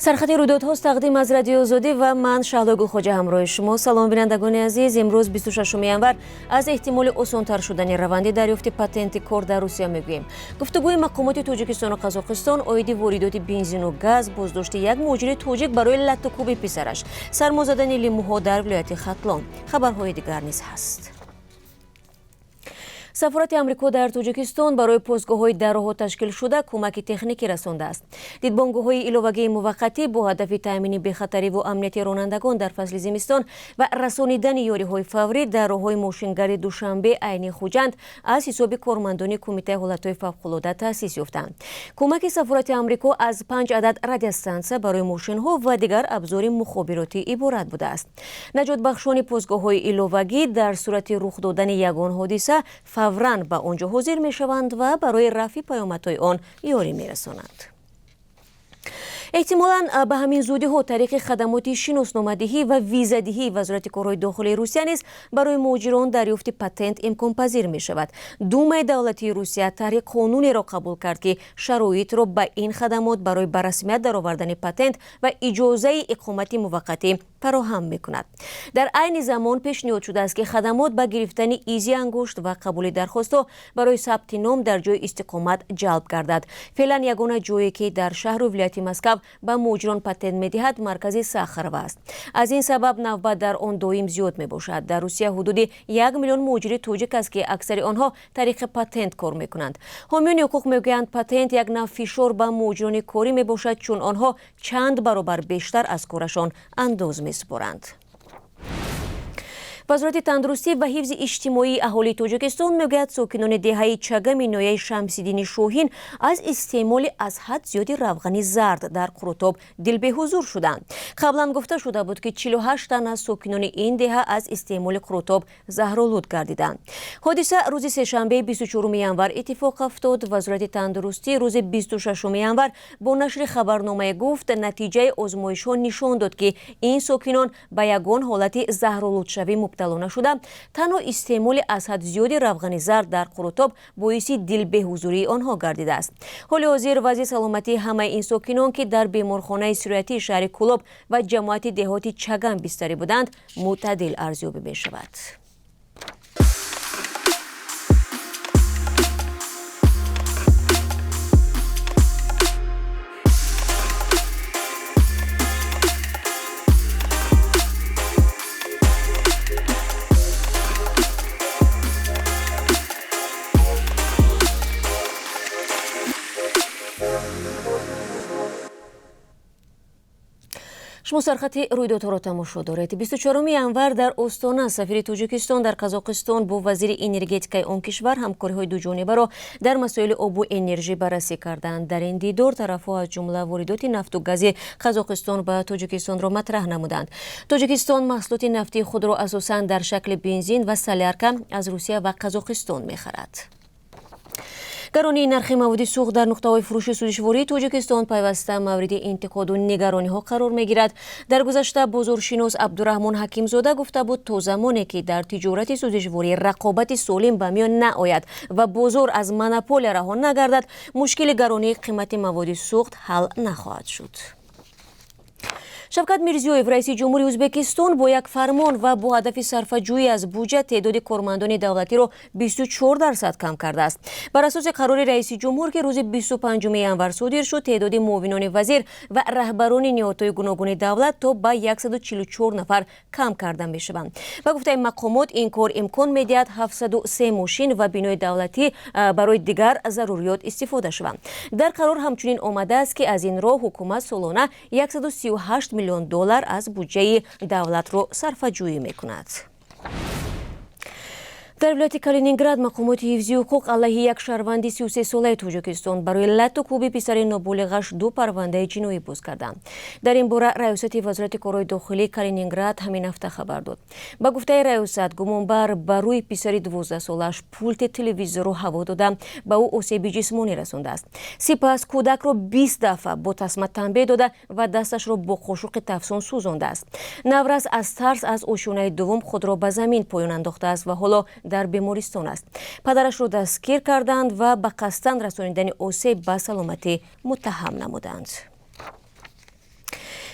Сархати рӯйдодҳост, тақдим аз Радиои Озодӣ ва ман, Шаҳло Гулхоҷа, ҳамроҳи шумо. Салом, бинандагони азиз. Имрӯз, 26 январ, аз эҳтимоли осонтар шудани раванди дарёфти патенти кор дар Русия мегӯем. Гуфтугӯи мақомоти Тоҷикистону Қазоқистон оиди воридоти бензину газ, боздошти як муҳоҷири тоҷик барои латтукӯби писараш, сармо задани лимӯҳо дар вилояти Хатлон. Хабарҳои дигар низ ҳаст. Сафорати Амрико дар Тоҷикистон барои постгоҳҳои дар роҳҳо ташкилшуда кӯмаки техникӣ расондааст. Дидбонгоҳҳои иловагии муваққатӣ бо ҳадафи таъмини бехатариву амнияти ронандагон дар фасли зимистон ва расонидани ёриҳои фаврӣ дар роҳҳои мошингарди Душанбе, Айни, Хуҷанд аз ҳисоби кормандони Кумитаи ҳолатҳои фавқулода таъсис ёфтанд. Кӯмаки сафорати Амрико аз панҷ адад радиостансия барои мошинҳо ва дигар абзори мухобиротӣ иборат будааст. Наҷотбахшони постгоҳҳои иловагӣ дар сурати рух додани ягон ҳодиса фавран ба он ҷо ҳозир мешаванд ва барои рафъи паёмадҳои он ёрӣ мерасонанд. Эҳтимолан, ба ҳамин зудиҳо тариқи хадамоти шиносномадиҳӣ ва визадиҳии Вазорати корҳои дохилии Русия низ барои муҳоҷирон дарёфти патент имконпазир мешавад. Думаи давлатии Русия тарҳи қонунеро қабул кард, ки шароитро ба ин хадамот барои ба расмият даровардани патент ва иҷозаи иқомати муваққатӣ фароҳам мекунад. Дар айни замон пешниҳод шудааст, ки хадамот ба гирифтани изи ангушт ва қабули дархостҳо барои сабти ном дар ҷои истиқомат ҷалб гардад. Феълан ягона ҷое, ки дар шаҳру вилояти Москав ба муҳоҷирон патент медиҳад, маркази Сахарова аст. Аз ин сабаб навбат дар он доим зиёд мебошад. Дар Русия ҳудуди 1 миллион муҳоҷири тоҷик аст, ки аксари онҳо тариқи патент кор мекунанд. Ҳомиёни ҳуқуқ мегӯянд, патент як нав фишор ба муҳоҷирони корӣ мебошад, чун онҳо чанд баробар бештар аз корашон андоз месупоранд. Вазорати тандурустӣ ва ҳифзи иҷтимоии аҳолии Тоҷикистон мегӯяд, сокинони деҳаи Чагами ноҳияи Шамсиддини Шоҳин аз истеъмоли аз ҳад зиёди равғани зард дар қурутоб дилбеҳузур шуданд. Қаблан гуфта шуда буд, ки 48 тан аз сокинони ин деҳа аз истеъмоли қурутоб заҳролуд гардиданд. Ҳодиса рӯзи сешанбеи 24 январ иттифоқ афтод. Вазорати тандурустӣ рӯзи 26 январ бо нашри хабарномае гуфт, натиҷаи озмоишҳо нишон дод, ки ин сокинон ба ягон ҳолати заҳролудшавӣ мубтало нашуда, танҳо истеъмоли аз ҳад зиёди равғани зард дар қурутоб боиси дилбеҳузурии онҳо гардидааст. Ҳоли ҳозир вазъи саломатии ҳамаи ин сокинон, ки дар беморхонаи сироятии шаҳри Кӯлоб ва ҷамоати деҳоти Чаган бистарӣ буданд, мӯътадил арзёбӣ мешавад. Шумо сархати рӯйдодҳоро тамошо доред. 24 январ дар Остона сафири Тоҷикистон дар Қазоқистон бо вазири энергетикаи он кишвар ҳамкориҳои дуҷонибаро дар масоили обу энержӣ баррасӣ карданд. Дар ин дидор тарафҳо аз ҷумла воридоти нафту гази Қазоқистон ба Тоҷикистонро матраҳ намуданд. Тоҷикистон маҳсулоти нафтии худро асосан дар шакли бензин ва солярка аз Русия ва Қазоқистон мехарад. Гаронии нархи маводи сӯхт дар нуқтаҳои фурӯши сӯзишвории Тоҷикистон пайваста мавриди интиқоду нигарониҳо қарор мегирад. Дар гузашта бозоршинос Абдураҳмон Ҳакимзода гуфта буд, то замоне ки дар тиҷорати сӯзишворӣ рақобати солим ба миён наояд ва бозор аз монополия раҳо нагардад, мушкили гаронии қимати маводи сӯхт ҳал нахоҳад шуд. Шавкат Мирзиёев, раиси ҷумҳури Ӯзбекистон, бо як фармон ва бо ҳадафи сарфаҷӯӣ аз буҷа теъдоди кормандони давлатиро 24% кам кардааст. Бар асоси қарори раиси ҷумҳур, ки рӯзи 25 январ содир шуд, теъдоди муовинони вазир ва раҳбарони ниҳодҳои гуногуни давлат то ба 144 нафар кам карда мешаванд. Ба гуфтаи мақомот, ин кор имкон медиҳад 703 мошин ва бинои давлатӣ барои дигар заруриёт истифода шаванд. Дар қарор ҳамчунин омадааст, ки аз ин роҳ ҳукумат солона 138 миллион доллар аз буҷаи давлатро сарфаҷӯӣ мекунад. Дар вилояти Калининград мақомоти ҳифзи ҳуқуқ алайҳи як шаҳрванди 33-солаи Тоҷикистон барои латту кӯби писари ноболиғаш ду парвандаи ҷиноӣ боз карданд. Дар ин бора раёсати Вазорати корҳои дохилии Калининград ҳамин ҳафта хабар дод. Ба гуфтаи раёсат, гумонбар ба рӯи писари 12-солааш пулти телевизорро ҳаво дода, ба ӯ осеби ҷисмонӣ расондааст. Сипас кӯдакро 20 дафъа бо тасма танбеҳ дода ва дасташро бо қошуқи тафсон сӯзондааст. Наврас аз тарс аз ошёнаи дуввум худро ба замин поён андохтааст ва ҳоло дар бемористон аст. Падарашро дастгир карданд ва ба қасдан расонидани осеб ба саломатӣ муттаҳам намуданд.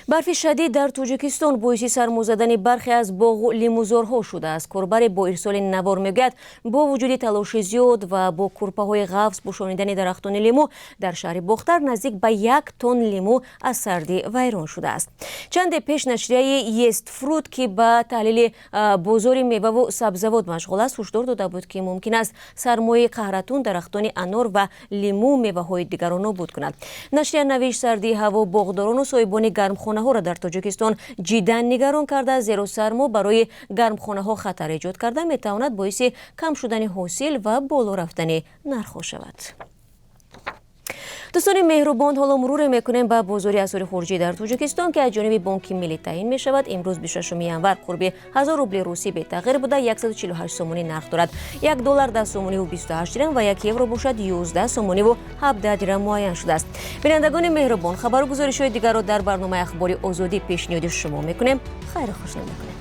Барфи шадид дар Тоҷикистон боиси сармо задани бархе аз боғу лимӯзорҳо шудааст. Корбаре бо ирсоли навор мегӯяд, бо вуҷуди талоши зиёд ва бо курпаҳои ғафз пӯшонидани дарахтони лимӯ дар шаҳри Бохтар, наздик ба 1 тонн лимӯ аз сардӣ вайрон шудааст. Чанде пеш нашрияи Ест Фрут, ки ба таҳлили бозори меваву сабзавот машғул аст, ҳушдор дода буд, ки мумкин аст сармои қаҳратун дарахтони анор ва лимӯ, меваҳои дигарро нобуд кунад. Нашрия навишт, сардии ҳаво боғдорону соҳибони гармхонаҳоро дар Тоҷикистон ҷиддан нигарон кардааст, зеро сармо барои гармхонаҳо хатар эҷод карда метавонад, боиси кам шудани ҳосил ва боло рафтани нархҳо шавад. Дӯстони меҳрубон, ҳоло муруре мекунем ба бозори асъори хориҷӣ дар Тоҷикистон, ки аз ҷониби Бонки Миллӣ таъин мешавад. Имрӯз, 26 январ, қурби 1000 рубли русӣ бетағйир буда, 148 сомонӣ нарх дорад. 1 доллар 10 сомониву 28 дирам ва 1 евро бошад, 11 сомониву 17 дирам муайян шудааст. Бинандагони меҳрубон, хабару гузоришҳои дигарро дар барномаи Ахбори Озодӣ пешниҳоди шумо мекунем. Хайру хуш намекунем.